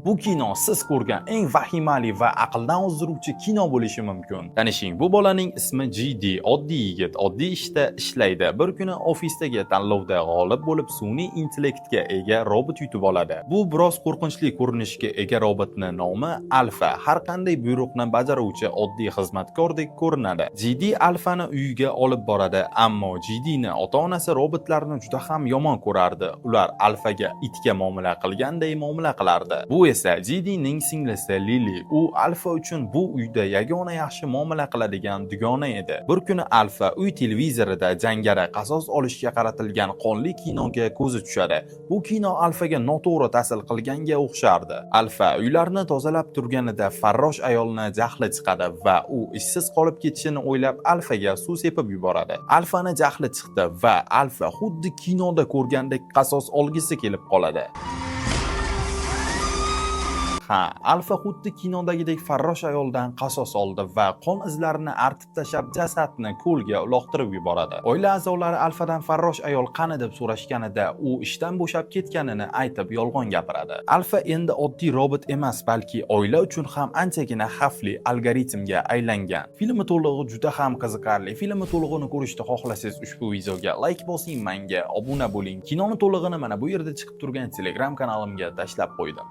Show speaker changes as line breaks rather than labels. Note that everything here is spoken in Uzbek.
Bu kino siz ko'rgan eng vahimali va aqldan ozdiruvchi kino bo'lishi mumkin. Tanishing, bu bolaning ismi GD, oddiy yigit, oddiy ishda ishlaydi. Bir kuni ofisdagi tanlovda g'olib bo'lib, sun'iy intellektga ega robot yutib oladi. Bu biroz qo'rqinchli ko'rinishga ega robotni nomi Alfa. Har qanday buyruqni bajaruvchi oddiy xizmatkordek ko'rinadi. GD Alfani uyiga olib boradi, ammo GDni ota-onasi robotlarni juda ham yomon ko'rardi. Ular Alfaga itga muomala qilganday muomala qilardi. Bu esa GDning singlisi Lili. U Alfa uchun bu uyda yagona yaxshi muomala qiladigan dugona edi. Bir kuni Alfa uy televizorida jangari qasos olishga qaratilgan qonli kinoga ko'zi tushadi. Bu kino Alfaga noto'g'ri ta'sir qilganga o'xshardi. Alfa uylarni tozalab turganida farrosh ayolni jahli chiqadi va u ishsiz qolib ketishini o'ylab, Alfaga suv sepib yuboradi. Alfani jahli chiqdi va Alfa xuddi kinoda ko'rgandek qasos olgisi kelib qoladi. Ha, Alfa xuddi kinodagidek farrosh ayoldan qasos oldi va qon izlarini artib tashlab, jasadni ko'lga uloqtirib yuboradi. Oila a'zolari Alfadan farrosh ayol qani deb so'rashganida, u ishdan bo'shab ketganini aytib yolg'on gapiradi. Alfa endi oddiy robot emas, balki oila uchun ham anchagina xavfli algoritmga aylangan. Filmi to'lig'i juda ham qiziqarli. Filmni to'lig'ini ko'rishni xohlasangiz, ushbu videoga like bosing, menga obuna bo'ling. Kinoni to'lig'ini mana bu yerda chiqib turgan Telegram kanalimga tashlab qo'ydim.